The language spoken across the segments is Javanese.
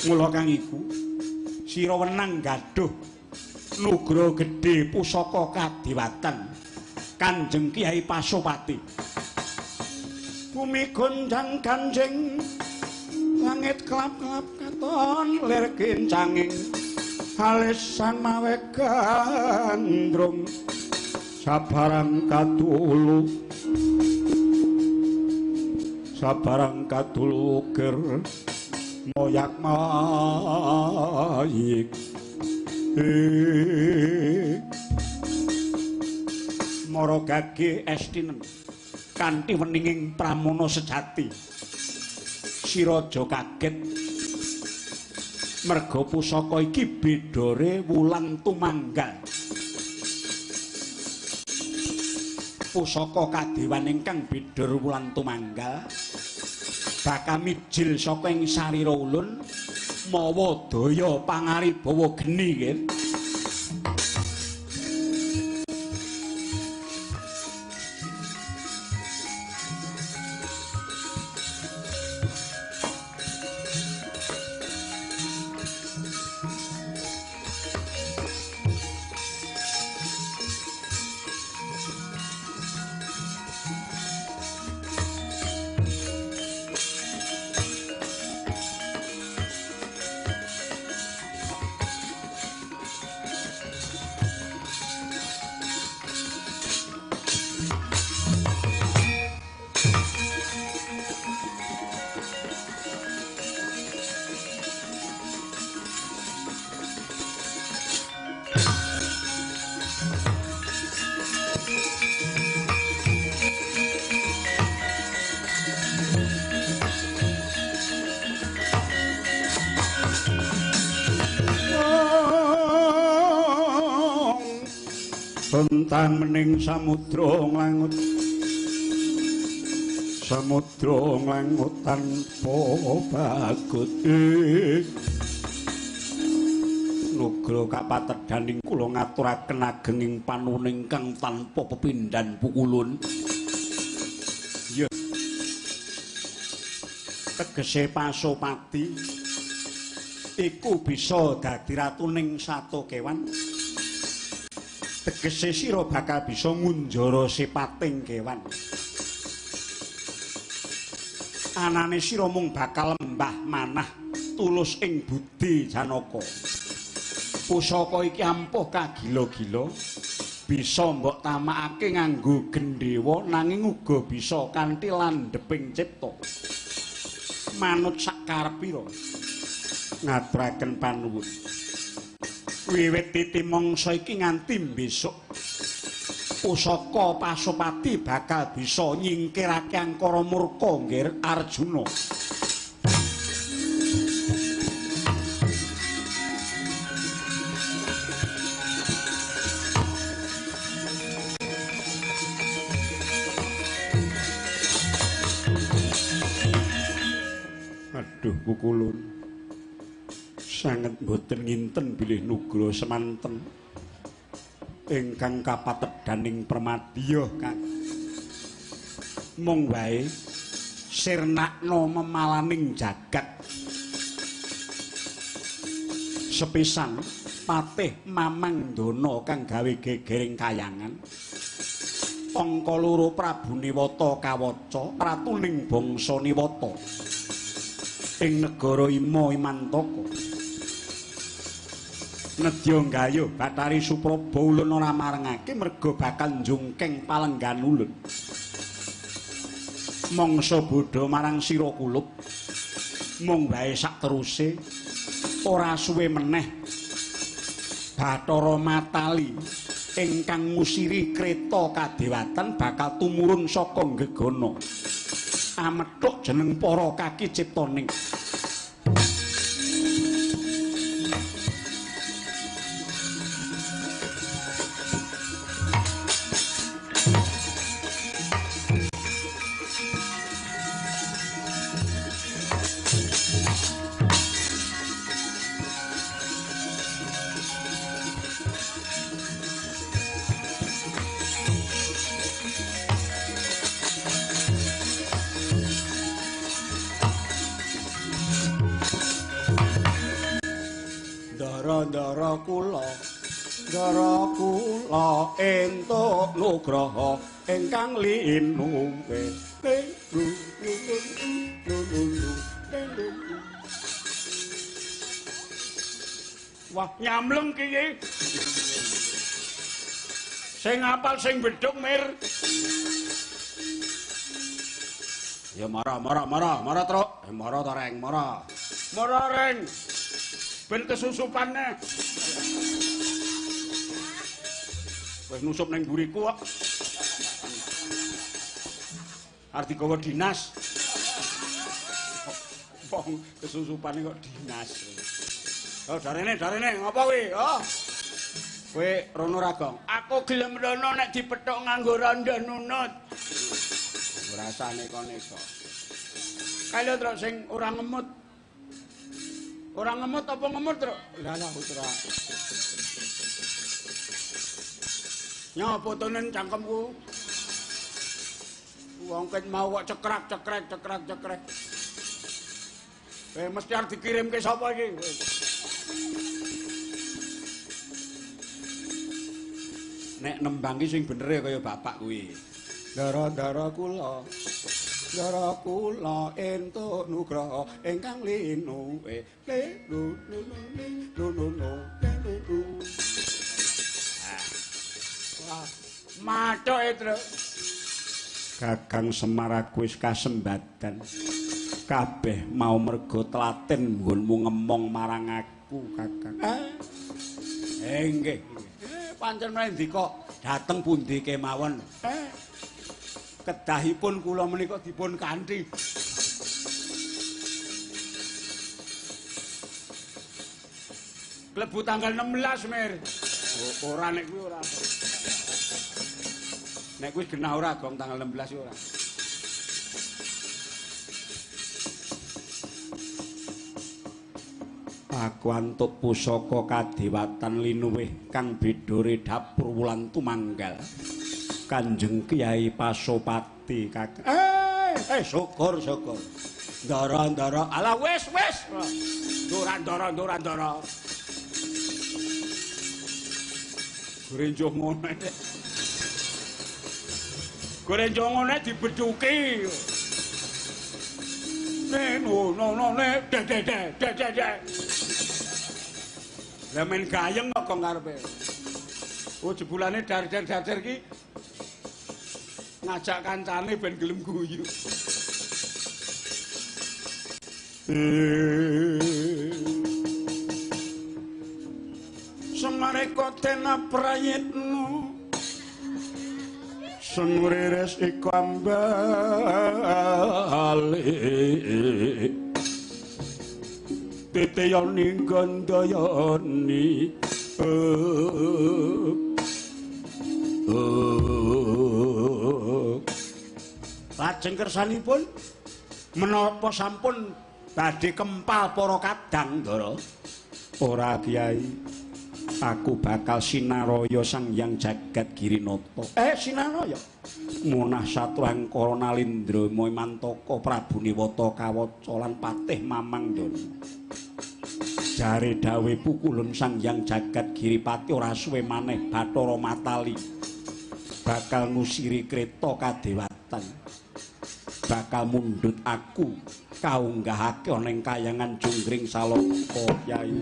Mula kang iku sira wenang gaduh nugra gedhe pusaka kadewatan Kanjeng Kyai Pasopati. Bumi gonjang ganjing, langit klap-klap katon lir kincanging, alisan mawe gandrung sabarang katulu, sabarang katulu ger moyak mayik. Mara gage estinen kanthi weninging pramana sejati. Sira aja kaget merga pusaka iki bedore wulan tumanggal. Pusaka kadewan ingkang bedor wulan tumanggal bakal mijil saka ing sarira ulun mawa daya pangaribawa geni nggih. Bentang mening samudra nglangut, samudra nglangut tanpa bagut. Nugra kapatedhaning kula ngaturaken agenging panuwun ingkang tanpa pepindhan pukulun. Ya tegese Pasopati iku bisa dadi ratuning sato kewan. Tegese sira bakal bisa ngunjara sipating kewan. Anane sira mung bakal lembah manah tulus ing budi Janaka. Pusaka iki ampuh kagila-gila, bisa mbok tamakake nganggo gendhewa nanging uga bisa kanthi landheping cipta. Manut sak karepira. Ngaturaken panuwun. Wiwit titi mangsa iki nganti besok pusaka Pasopati bakal bisa nyingkirake angkara murka nggir Arjuna. Aduh kukulun, sanget mboten nginten bilih nugra semanten ingkang kapatedhaning permadya Kang. Mung wae sirnakna memalaning jagat. Sepisan patih Mamang Dana kang gawe gegering kayangan. Angka loro Prabu Niwata kawaca ratuning bangsa Niwata ing negara Ima Imantaka. Nedya nggayuh Bathari Supraba ulun ora marengake merga bakal njungkeng palenggan ulun. Mangsa bodha marang sira kulup mung wae sakteruse ora suwe meneh Bathara Matali ingkang ngusiri kreta kadewatan bakal tumurun saka gegana. Amethuk jeneng para kaki ciptaning. Ndara-ndara kula, ndara kula entuk nugraha ingkang linuwih. Wah, nyamleng ki. Sing apal sing bedhug mir. Ya marah, marah, marah, marah truk. Marah ta reng, marah. Marah reng. Ben kesusupane. Wis nusup ning mburiku kok. Arep digawa dinas. Wong kesusupane kok dinas. Oh, darene, darene, ngapa kuwi? Oh. Kowe rono ra, Gong? Aku gelem rono nek dipethuk nganggo rondo nunut. Rasane neko-neko. Kae lho, Truk, sing ora ngemut. Ora ngemut apa ngemut, Truk? Lah lah ora. Nyo fotone cangkemku. Wong ket mau kok cekrak cekrek cekrek cekrek. Mesti arep dikirimke sapa iki? Nek nembang ki sing bener ya kaya bapak kuwi. Ndara-ndara kula, ndara kula entuk nugraha ingkang linuwih. Le lu lu lu lu lu lu lu. Wah, mathoke, Truk. Kakang Semar aku wis kasembadan. Kabeh mau mergo telaten nggonmu ngemong marang aku, Kakang. Nggih. Pancen mrendika dateng pundi kemawon. Kedahipun kula menika dipun kanthi. Klebu tanggal 16, Mir. Ora nek kuwi ora. Nek kuwi genah ora, Gong, tanggal 16 ora. Aku antuk pusaka kadewatan linuwih kang bidore dapur wulan tumanggal. Kanjeng Kyai Pasopati Kakang. Syukur syukur. Ndara-ndara, alah wis wis. Ndara-ndara ndara-ndara. Gorenjo ngono. Gorenjo ngono dibedhuki. Ne no no no ne de de de de de de. Lah men gayeng kok karepe. Oh jebulane dar-dar-dar ki ngajak kancane ben gelem guyu. Semareka tena prayitno sengriris iku ambali titiyani gandayani. Lajeng kersanipun menapa sampun badhe kempal para kadang, Ndara? Ora, Kyai. Aku bakal sinaraya Sang Hyang Jagat Girinata. Sinaraya. Munah Satrangkara Nalindra Mantaka Prabu Niwata Kawaca lan Patih Mamang Ndara. Jare dawuh pukulun Sang Hyang Jagat Giripati ora suwe maneh Bathara Matali bakal ngusiri kreta kadewatan. Bakal mundhut aku kaunggahake ana ing kayangan Junggring Salaka, Kyai.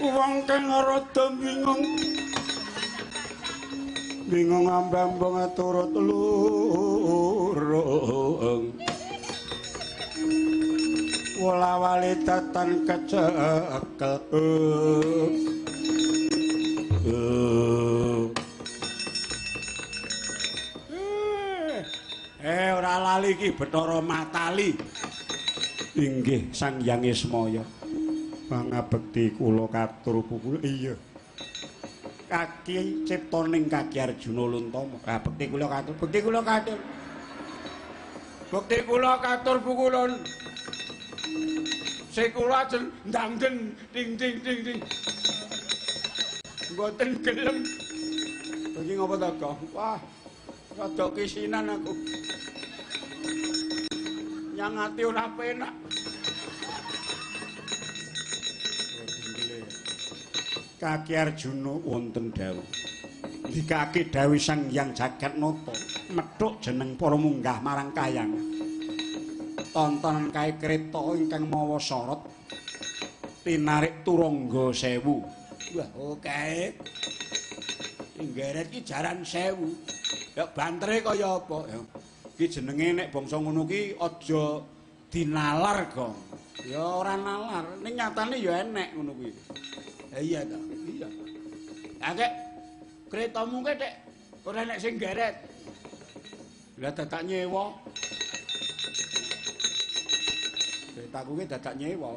Wong kang rada bingung. Bingung ambambong turut lurung. Wala-wali tatan kecekel. Ora lali iki Bathara Matali. Inggih Sang Hyang Ismaya. Pangabekti kula katur pukul. Iya. Kaki ciptaning Kaki Arjuna Luntama. Ah, bekti kula katur, bekti kula katur. Bekti kula katur pukulun. Sing kula ajeng ndangden ding ding ding ding. Mboten gelem. Iki ngopo to, Gong? Wah, rada kisinan aku. Nyang ati ora penak. Kaki Arjuna wonten dawuh. Ndikake dawuh Sang Hyang Jagatnata, methuk jeneng para munggah marang kayangan. Tontonan kae kreta ingkang mawa sorot tinarik turangga 1000. Wah, oke. Inggeret iki jaran 1000. Ya bantere kaya apa? Ya. Iki jenenge nek bangsa ngono ki aja dinalar, Gong. Ya ora nalar, ning nyatane ya enek ngono kuwi. Iya ta, iya. Lah kek kretamu ke Dik, ora enek sing geret. Lah dadak nyewa. Kretaku ki dadak nyewa.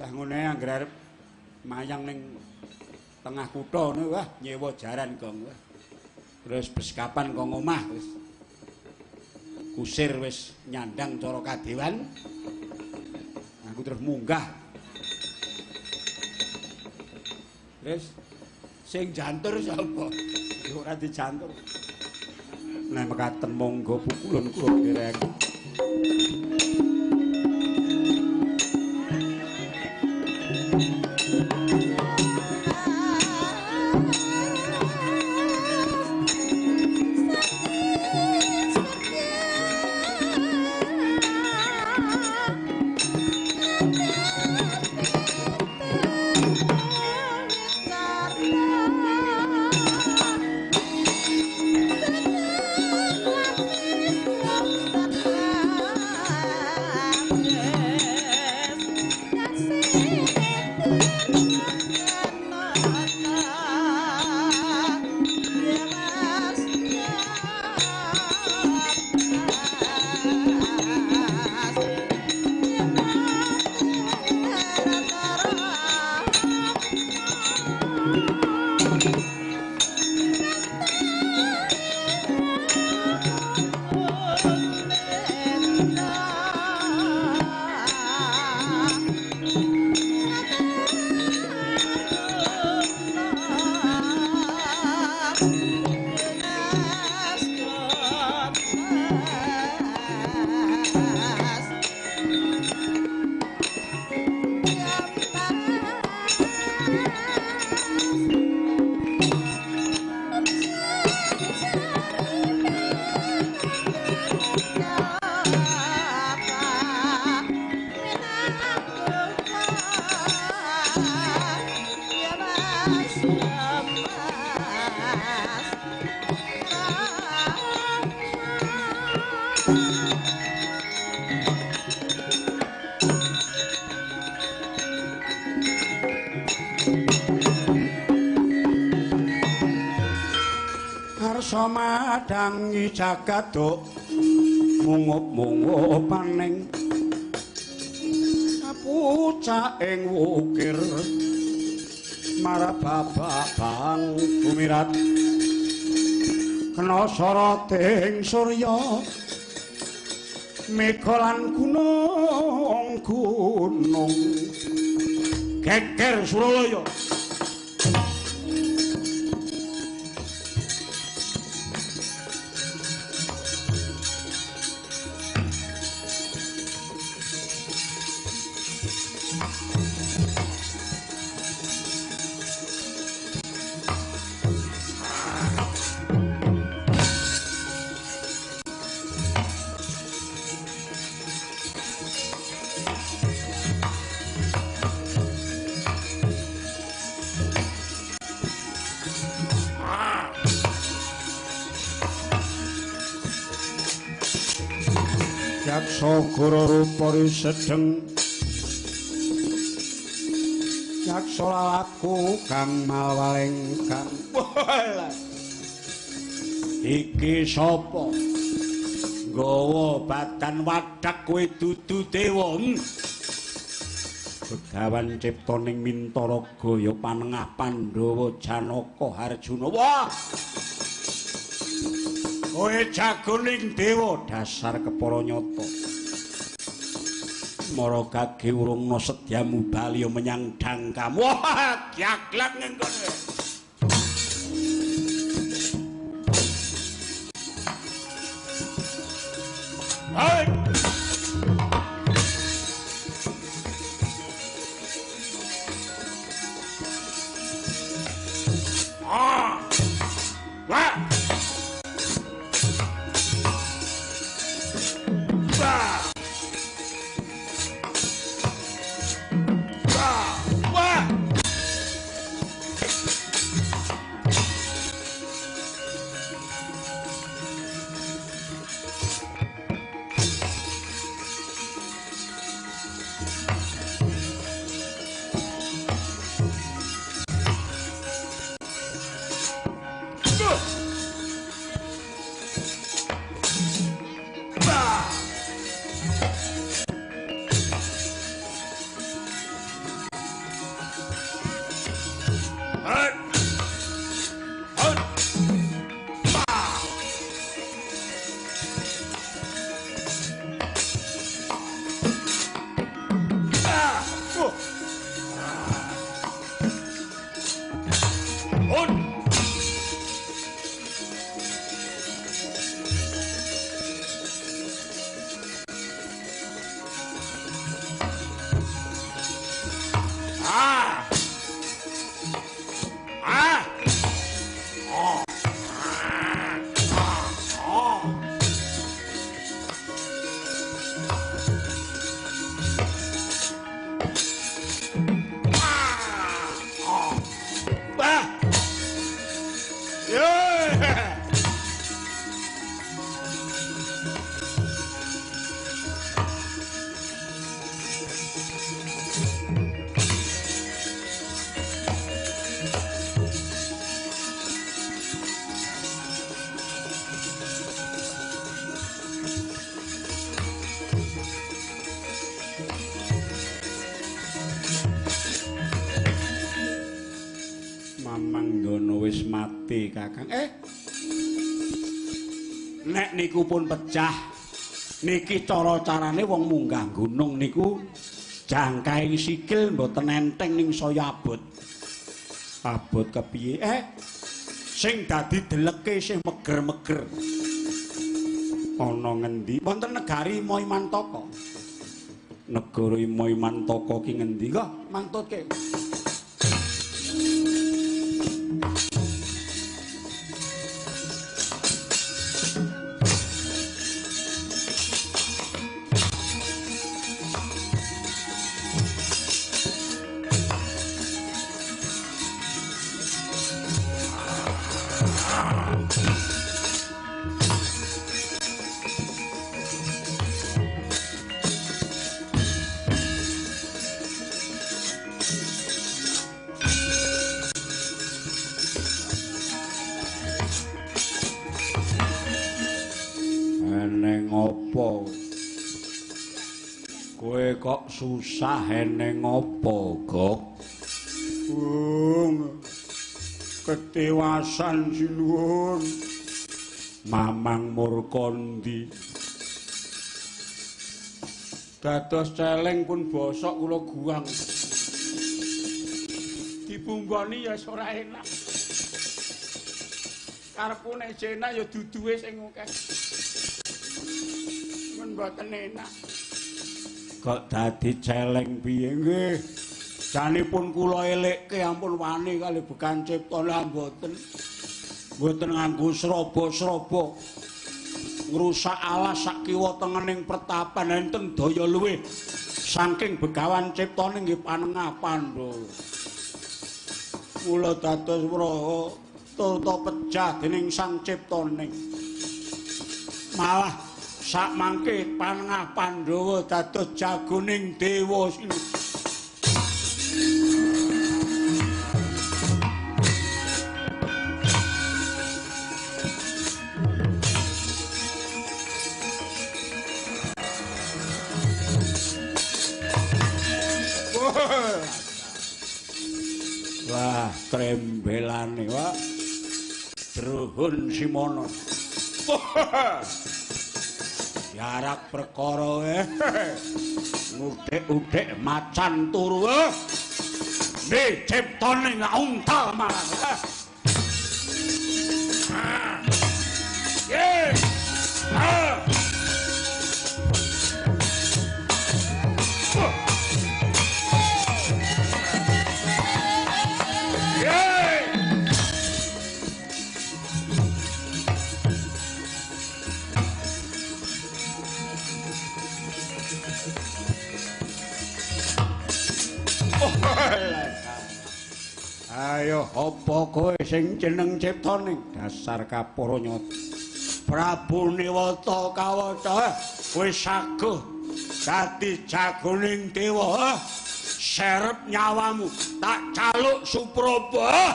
Lah ngene anggere arep mayang ning tengah kutha ngono, wah nyewa jaran, Gong. Wah. Terus beskapan kok ngomah wis. Kusir wis nyandang cara kadewan. Aku terus munggah. Wis sing jantur sapa? Ora dijantur. Nek mekaten monggo pukulun kula nderek. Madangi jagat duk mungup-mungup paning pucaking wukir marababak bang gumirat kena soroting surya mega lan gunung gunung geger Suralaya. Sagara rupa risedeng yaksa lalaku kang malwaling kang. Iki sapa nggawa badan wadak kowe dudu dewa? Begawan cipta ning Mintaraga ya panengah Pandhawa Janaka Harjuna. Wah, kowe jagoning dewa dasar kepara nyata. Mara gage urungna sedyamu bali menyang dangkamu. Wah, gyaglak ning kono. Hai. Ah. Wah. Wah. Wah. Mati Kakang. Nek niku pun pecah niki cara-carane wong munggah gunung niku jangkaing sikil mboten enteng ning saya abot. Abot kepiye? Sing dadi deleke sing meger-meger. Ana ngendi? Wonten negari Moimantaka. Negara Moimantaka ki ngendi? Kok mantutke. Kowe kok susah eneng apa, Gok? Bung. Ketiwasan sinuwun. Mamang murka ndi? Dados celeng pun bosok kula guang. Dipunggoni ya ora enak. Karepku nek enak ya duduhe sing akeh. Mun mboten enak. Kok dadi celeng piye nggih? Janipun kula elekke ampun wani kali bekan cipta lah mboten. Mboten nganggo sraba-sraba. Ngrusak alas sak kiwa tengening pertapan enten daya luwih saking Begawan Ciptane nggih panengah Pandhawa. Mula dados wraha turta pejah dening Sang Ciptane. Malah Sak mangke panengah Pandhawa dados jagoning dewa sini. Wah, trembelane wah. Druhun Simono. Jarak perkara ngudhek-udhek macan turu. Ndi ciptane ngauntal marang. Ye. Ah. Ayo apa kowe sing jeneng ciptaning dasar kapura nyata Prabu Niwata Kawaca kowe saguh dadi jagoning dewa serep nyawamu tak caluk Supraba.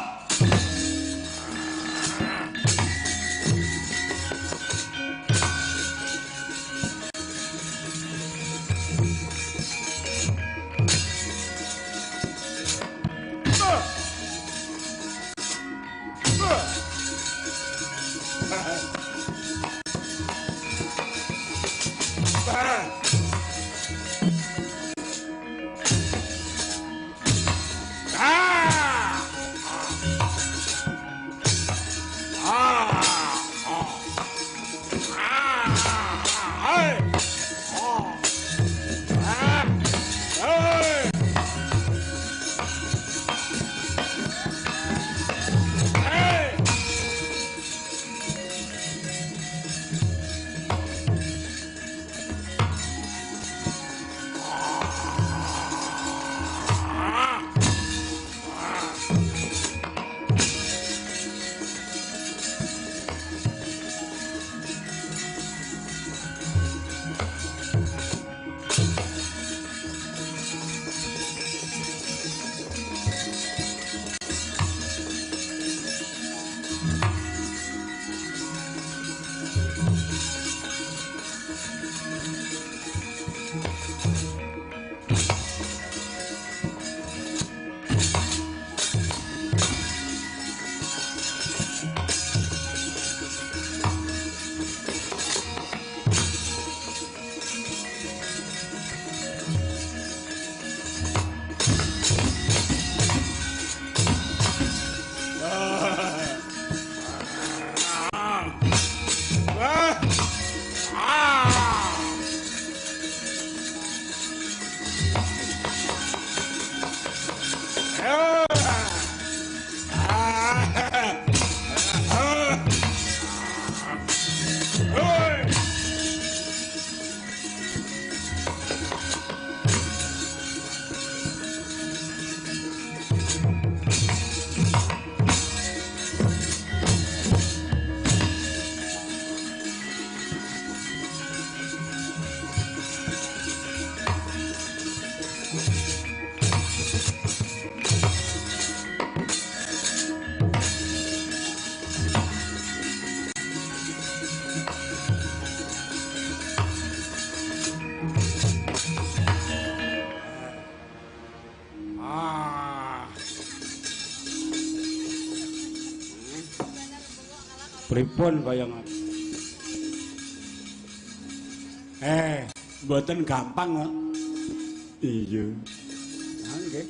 Pripun kaya ngoten? Mboten gampang kok. Iya. Ha nggih.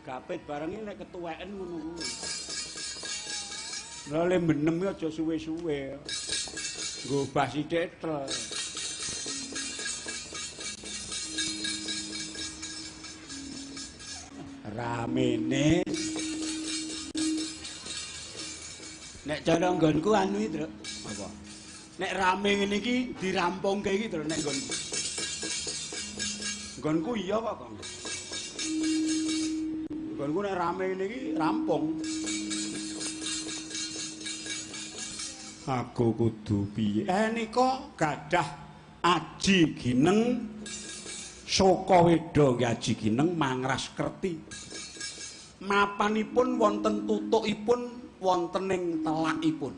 Gapit bareng iki nek ketuweken ngono kuwi. Lha le menem iki aja suwe-suwe. Nggo sithik tel. Ramene nek cara nggonku anu iki, Truk. Apa? Nek rame ngene iki dirampungke iki, Truk, nek nggonku. Nggonku iya kok, Kang. Nggonku nek rame ngene iki rampung. Aku kudu piye? Nika gadah aji gineng Sokaweda nggih aji gineng mangras kerti. Mapanipun wonten tutukipun wonten ing telakipun.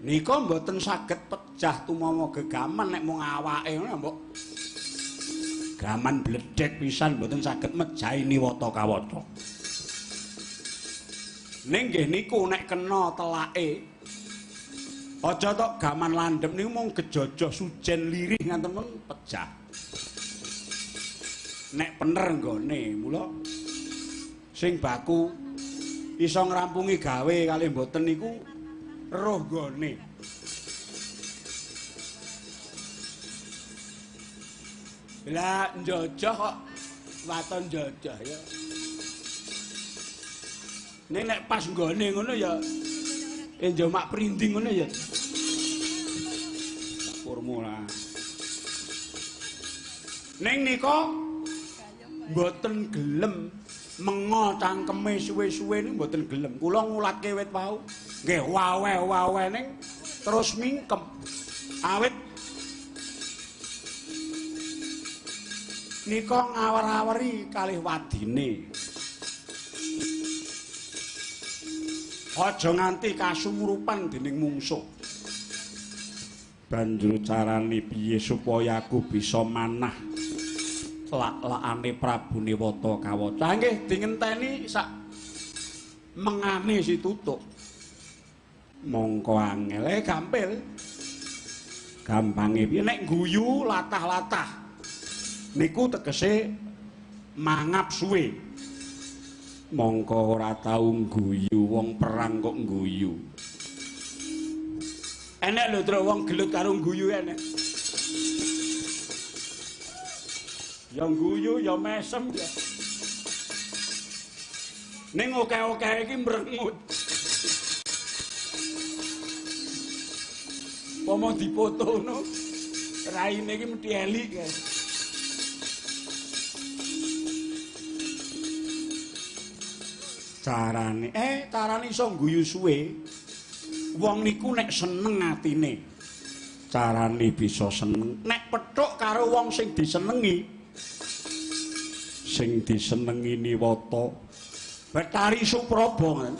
Nika mboten saged pejah tumama gegaman nek mung awake ngono mbok. Gaman bledhek pisan mboten saged mejahi niwata kawaca. Ning nggih niku nek kena telake aja tok gaman landhep niku mung gejojoh sujen lirih nganten men pejah. Nek pener nggone mula sing baku iso ngrampungi gawe kalih mboten niku roh nggone. Lah njojoh kok waton njojoh ya. Ning nek pas nggone ngono ya njomak prinding ngono ya. Formula. Ning nika mboten gelem mengo cangkeme suwe-suwe niku mboten gelem. Kula ngulatke wit wau. Nggih wawe-wawe ning terus mingkem. Awit nika ngawer-aweri kalih wadine. Aja nganti kasumurupan dening mungsuh. Banjur carane piye supaya aku bisa manah lak-lakane Prabu Niwata Kawaca? Nggih dingenteni sak mengane si tutuk. Mongko angele gampil. Gampange piye nek guyu latah-latah. Niku tegese mangap suwe. Mongko ora tau ngguyu wong perang kok ngguyu. Enek lho Tru wong gelut karo ngguyu enek. Ya ngguyu ya mesem ya. Ning oke-oke iki mrengut. Pomo dipoto ngono raine iki mesti elik kae. Carane carane iso ngguyu suwe. Wong niku nek seneng atine. Carane bisa seneng nek pethuk karo wong sing disenengi. Sing disenengi Niwata Bathari Supraba.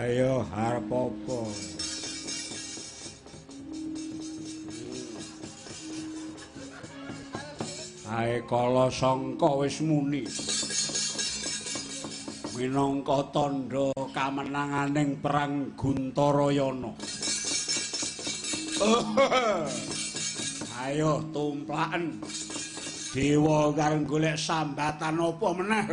Ayo harap apa? Ae kala sangka wis muni. Minangka tandha kamenanganing perang Guntarayana. Ayo tumplaken. Dewa karo golek sambatan apa meneh?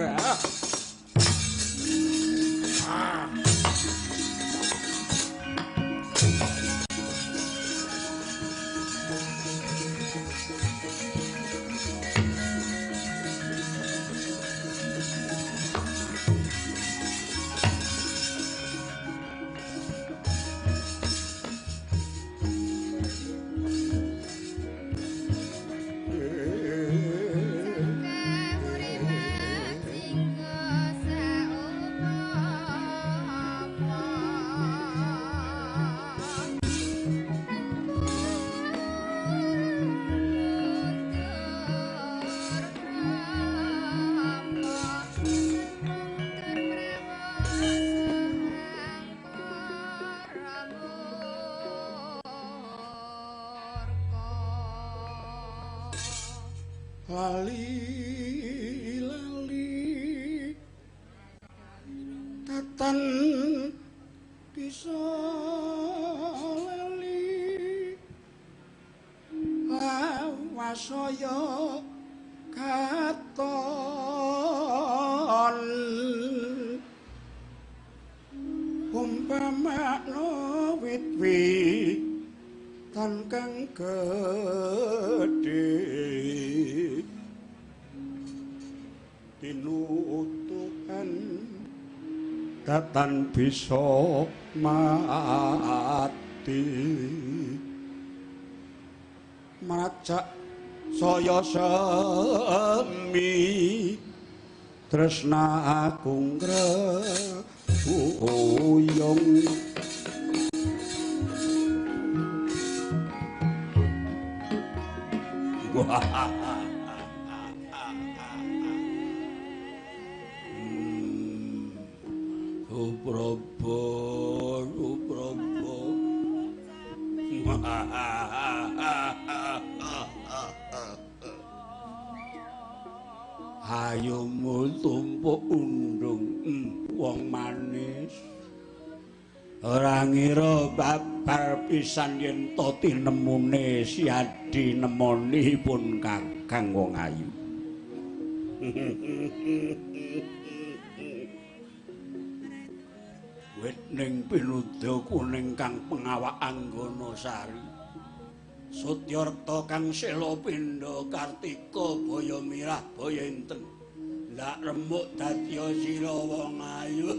Lali lali tatan bisa lali lawasaya katon umpamakna wit-wit tan kang gedhe tinutukan datan bisa mati marajak saya semi tresna aku ngruyung. Supraba, Supraba. Hayumu tumpuk undung wong manis. Ora ngira babar pisan yen to tinemune Siadi nemoni pun kakang wong ayu. Wit ning pinuda kuning kang pengawak Anggana Sari. Sutyarta kang sela pindha Kartika baya mirah baya enten. Ndak remuk dadi sira wong ayu.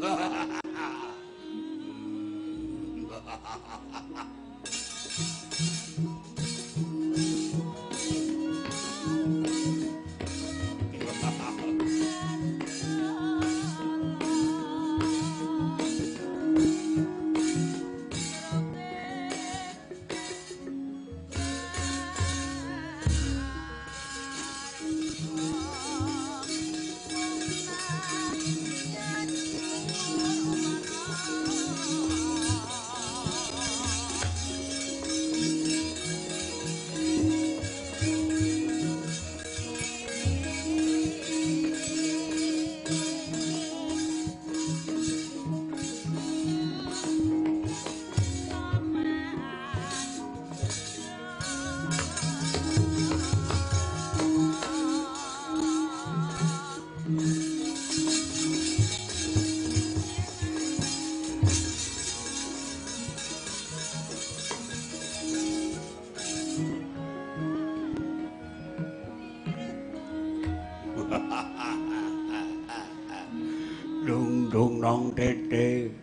Dung nong tete,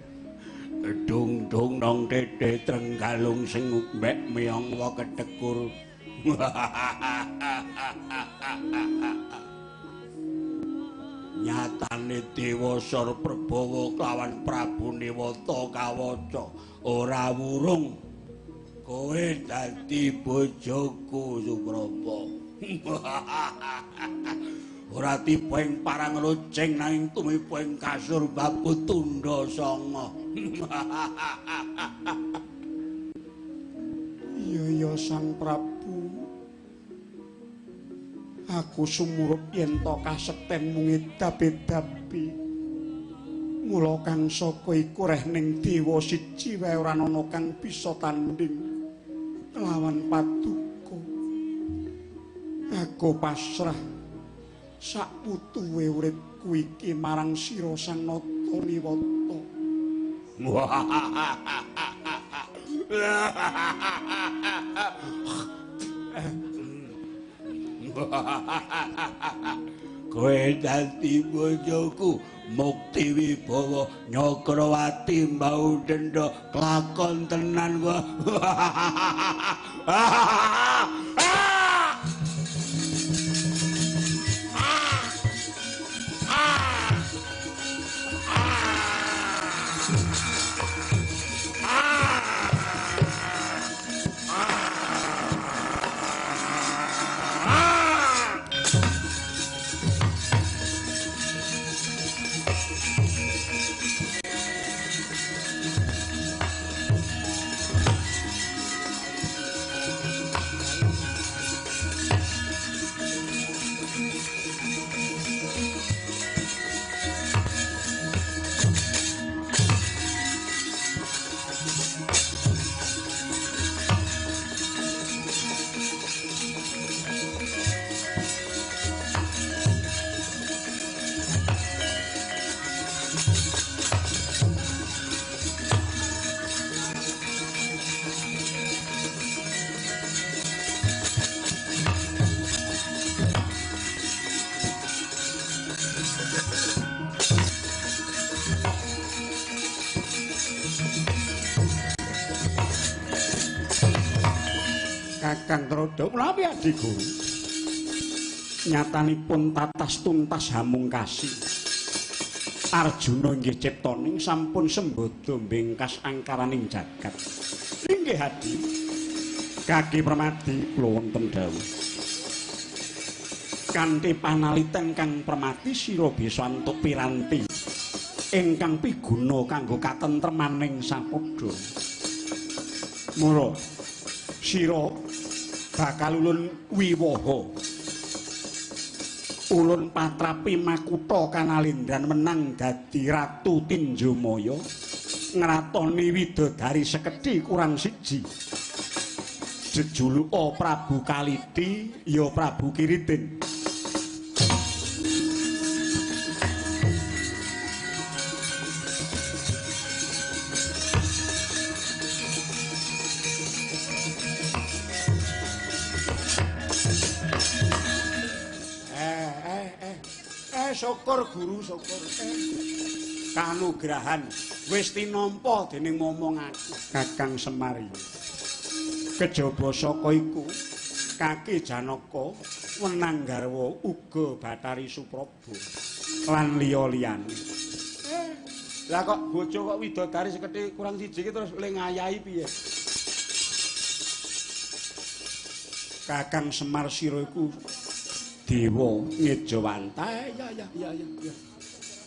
dung dung nong tete, trenggalung senguk mbek miyong wa ketekur. Nyatane Dewa Sor Prabawa kelawan Prabu Niwata kawaca ora wurung kowe dadi bojoku Supraba. Ora tiba ing parang loceng nanging tumiba ing kasur babu tundha sanga. Iya ya Sang Prabu, aku sumurup yen to kasekten mung edapi-dapi. Mula kang saka iku reh ning dewa siji wae ora ana kang bisa tanding kelawan paduka. Aku pasrah sak putuwe uripku iki marang sira Sang Nata Niwata. Kowe dadi bojoku mukti wibawa Nyakrawati mbau denda kelakon tenan kowe. Kakang Trodha, menawi Adi Guru nyatanipun tatas tuntas hamungkasi Arjuna inggih ciptaning sampun sembada mbengkas angkaraning jagat. Inggih Adi. Kaki Permadi kula wonten dawuh. Kanthi panaliten Kang Permadi sira bisa antuk piranti ingkang piguna kanggo katentremaning sapadha. Mula sira bakal ulun wiwaha. Ulun patrapi makutha kanalindran menang dadi Ratu Tinjomaya ngratoni widodari sekedhi kurang siji. Jejuluka Prabu Kaliti ya Prabu Kiritin. Syukur guru syukur. Kanugrahan wis tinampa dening momong aku Kakang Semar. Kejaba saka iku Kaki Janaka wenang garwa uga Bathari Supraba lan liya-liyane. Lah kok bojo kok widodari sekedhi kurang siji iki terus le ngayahi piye? Kakang Semar sira iku dewa ngejawantah. Ya ya ya ya.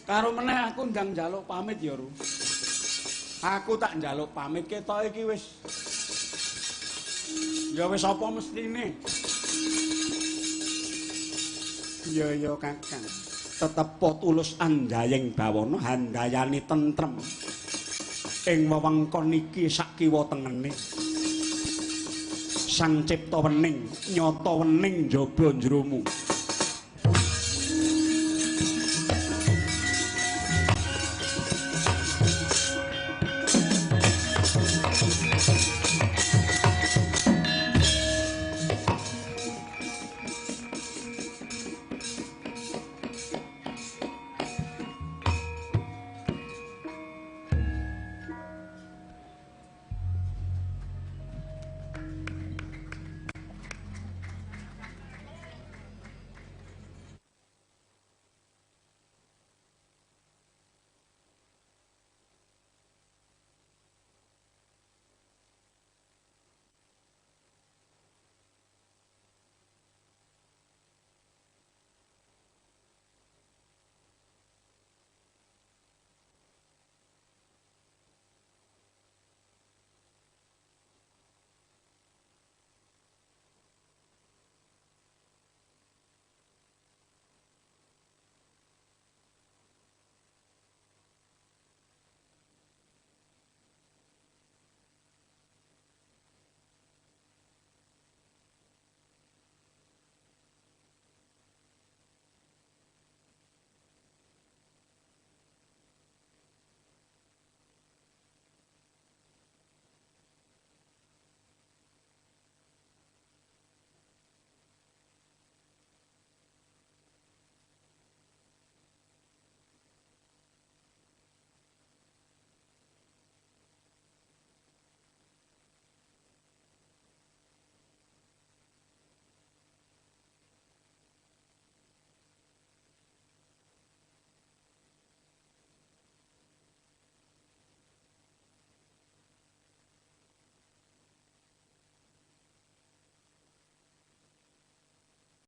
Karo meneh aku ndang njaluk pamit ya, Ru. Aku tak njaluk pamit ketok iki wis. Ya wis apa mestine? Ya ya Kakang. Tetep tulus andayeng bawana handayani tentrem. Ing wewengkon iki sak kiwa tengene. Sang cipta wening, nyata wening njaba njromu.